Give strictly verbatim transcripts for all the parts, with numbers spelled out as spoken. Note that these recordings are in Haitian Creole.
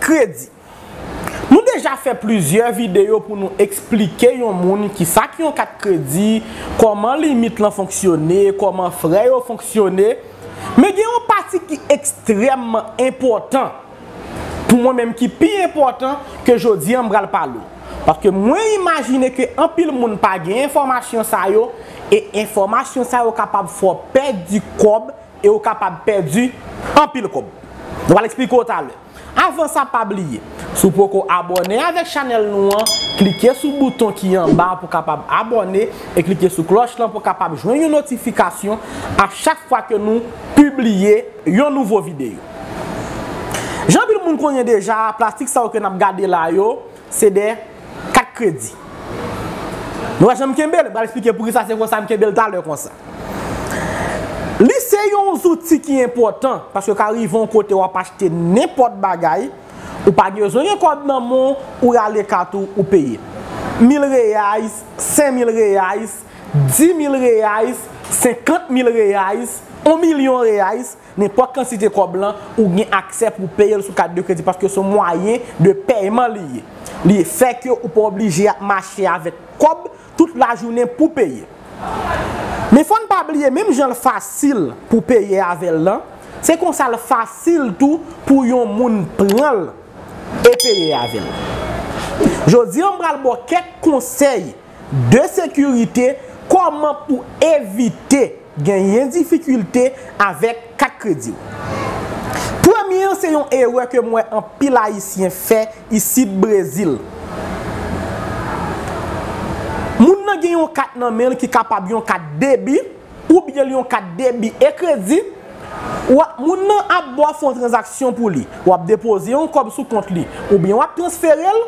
kredi. Nou deja fè plizyè videyo pou nou eksplike yon moun kisa ki yon kat kredi, kòman limit lan fonksyone, kòman frè yo fonksyone. Men gen yon pati ki ekstrèmman enpòtan pou mwen menm, ki pi enpòtan ke jodi a m pral pale w. Paske mwen imajine ke anpil moun pa gen enfòmasyon sa yo, e enfòmasyon sa yo kapab fè w pèdi kòb, e w kapab pèdi anpil kòb. Nou pral eksplike w talè. Avan sa, pa bliye, si w poko abòne avèk chanèl nou an, klike sou bouton ki anba pou kapab abòne e klike sou klòch lan pou kapab jwenn yon notifikasyon a chak fwa ke nou pibliye yon nouvo videyo. Jan anpil moun konnen deja, plastik sa yo ke n ap gade la yo, se de kat kredi. Nou wè jan m kenbe l, m pral eksplike poukisa se konsa m kenbe l talè konsa. Li se yon zouti ki enpòtan, paske ka rive yon kote w ap achte nenpòt bagay, ou pa bezwen gen kòb nan men w, ou rale kat ou, ou peye. Mil reais, senk mil reais, di mil reais, senkant mil reais, yon milyon reais, nenpòt kantite kòb lan, ou gen aksè pou peye l sou kat de kredi, paske se yon mwayen de pèyman li ye. Li fè ke ou pa oblije ap mache avèk kòb tout lajounen pou peye. Men fò n pa bliye, menm jan l fasil pou peye avè l lan, se konsa l fasil tou pou yon moun pran l e peye avè l. Jodi a, m pral ba w kèk konsèy de sekirite, kòman pou evite genyen difikilte avèk kat kredi w. Premye an, se yon erè ke m wè anpil Ayisyen fè isit Brezil. Moun nan gen yon kat nan men l ki kapab yon kat debi, oubyen l yon kat debi e kredi. W ap, moun nan ap ba w fè yon tranzaksyon pou li. W ap depoze yon kòb sou kont li, oubyen w ap transfere l.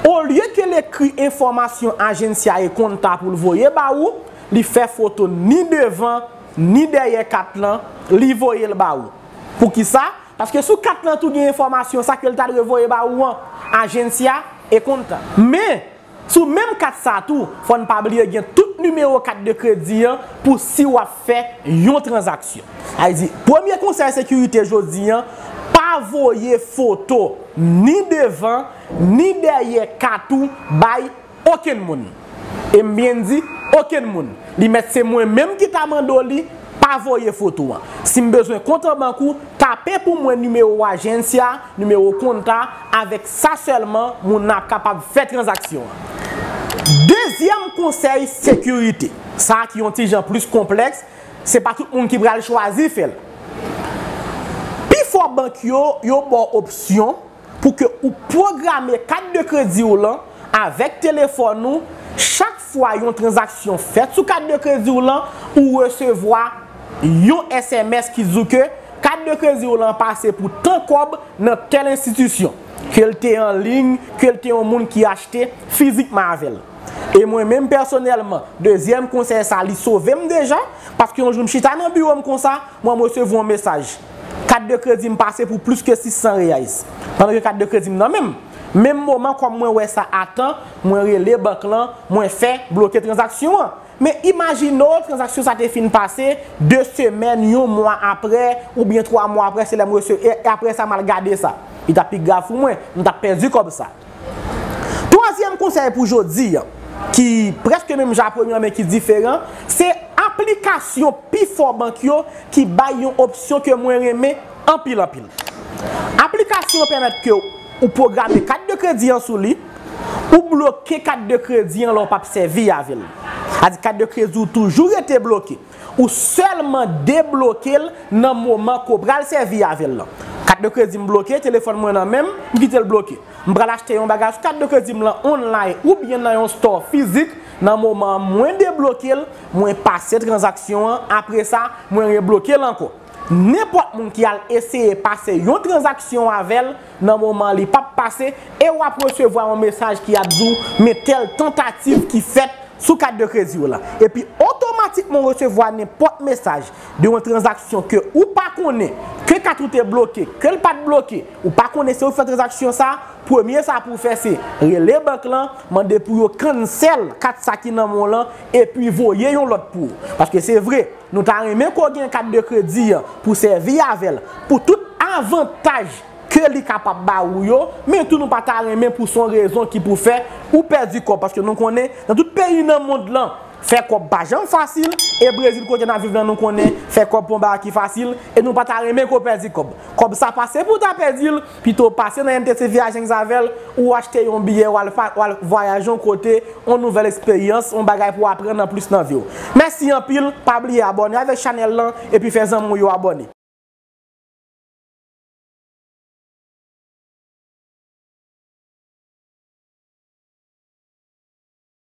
Olye ke l ekri enfòmasyon Agencia e Cuenta pou l voye ba ou, li fè foto ni devan, ni dèyè kat lan, li voye l ba ou. Poukisa? Paske sou kat lan tou gen enfòmasyon sa ke l ta dwe voye ba ou an, Agencia e Cuenta. Men, sou menm kat sa tou, fò n pa bliye gen tout nimewo kat de kredi an pou si w ap fè yon tranzaksyon. Sa vle di, premye konsèy sekirite jodi an, pa voye foto ni devan, ni dèyè kat ou bay okenn moun. E m byen di, okenn moun. Li mèt se mwen menm ki ta mande w li, pa voye foto an. Si m bezwen kont an bank ou, tape pou mwen nimewo Agencia, nimewo Cuenta, avèk sa sèlman, moun nan ap kapab fè tranzaksyon an. Dezyèm konsèy sekirite, sa a ki yon ti jan plis konplèks, se pa tout moun ki pral chwazi fè l. Pifò bank yo, yo ba w opsyon pou ke ou pwograme kat de kredi w lan avèk telefòn ou. Chak fwa yon tranzaksyon fèt sou kat de kredi w lan, ou resevwa yon S M S ki di w ke kat de kredi w lan pase pou tan kòb nan tèl enstitisyon, ke l te an liy, ke l te yon moun ki achte fizikman avè l. E mwen menm pèsonèlman, dezyèm konsèy sa, li sove m deja, paske yon jou m chita nan biwo m konsa, mwen m resevwa yon mesaj. Kat de kredi m pase pou plis ke sis san reais. Pandan ke kat de kredi m nan men m. Menm moman, kòm mwen wè sa a tan, mwen rele bank lan, mwen fè bloke tranzaksyon an. Men imajine w, tranzaksyon sa te fin pase, de semèn, yon mwa apre, oubyen twa mwa apre, se lè m resevwa, e, e apre sa, m al gade sa. Li t ap pi grav pou mwen, m t ap pèdi kòb sa. Twazyèm konsèy pou jodi a, ki prèske menm jan a premye an, men ki diferan, se aplikasyon pifò bank yo ki bay yon opsyon ke mwen renmen anpil, anpil. Aplikasyon an pèmèt ke ou pwograme kat de kredi an sou li, ou bloke kat de kredi an lè w p ap sèvi avè l. Sa di kat de kredi w toujou rete bloke. Ou sèlman debloke l nan moman ke w pral sèvi avè l lan. Kat de kredi m bloke, telefòn mwen nan men m, m kite l bloke. M pral achte yon bagay sou kat de kredi m lan online oubyen nan yon store fizik, nan moman an mwen debloke l, mwen pase tranzaksyon an, apre sa, mwen rebloke l ankò. Nenpòt moun ki al eseye pase yon tranzaksyon avè l nan moman an li p ap pase, e w ap resevwa yon mesaj ki ap di w, men tèl tantativ ki fèt sou kat de kredi w lan. Epi otomatikman w resevwa nenpòt mesaj de yon tranzaksyon ke ou pa konnen, ke kat ou te bloke, ke l pa t bloke, ou pa konnen se ou ki fè tranzaksyon sa, premye sa pou w fè se rele bank lan, mande pou yo cancel kat sa ki nan men w lan, epi voye yon lòt pou ou. Paske se vre, nou ta renmen ke w gen kat de kredi an pou sèvi avè l, pou tout avantaj ke li kapab ba ou yo, men tou nou pa ta renmen pou se yon rezon ki pou fè ou pèdi kòb, paske nou konnen nan tout peyi nan mond lan, fè kòb pa janm fasil, e Brezil kote n ap viv lan nou konnen fè kòb pa yon bagay ki fasil, e nou pa ta renmen ke w pèdi kòb. Kòb sa pase pou w ta pèdi l, pito w pase nan M T C V Agents avè l, ou achte yon biyè, w al, w al vwayaje yon kote, yon nouvèl eksperyans, yon bagay pou w aprann anplis nan vi w. Mèsi anpil, pa bliye abòne avèk chanèl lan, epi fè zanmi w yo abòne.